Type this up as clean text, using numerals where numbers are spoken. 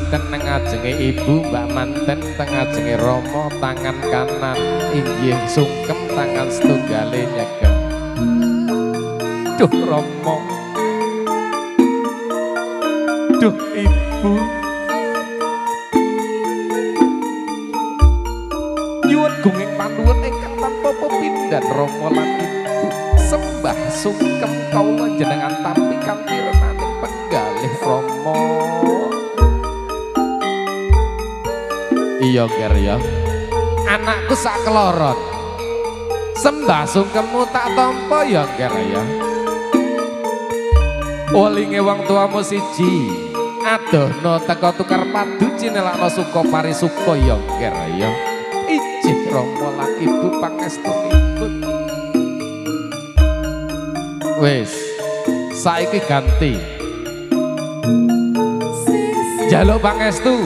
manten nang ngajenge ibu, mbak manten teng ngajenge rama, tangan kanan inggih sungkem, tangan setunggale nyegem. Duh rama, duh ibu, nyuwun gunging panuwun ingkang tanpa pepindhan rama lan ibu, sembah sungkem kawula jenengan tampi kanthi renaning penggalih rama. Iya ger ya, anakku sak keloron, sembah sungkemmu tak tampa ya ger ya. Welinge wong tuamu siji, adohno teko tukar padu cinelakno suka parisuka ya ger ya. Ijih rama lan ibu pangestunipun. Wis, saiki ganti. Njaluk pangestu.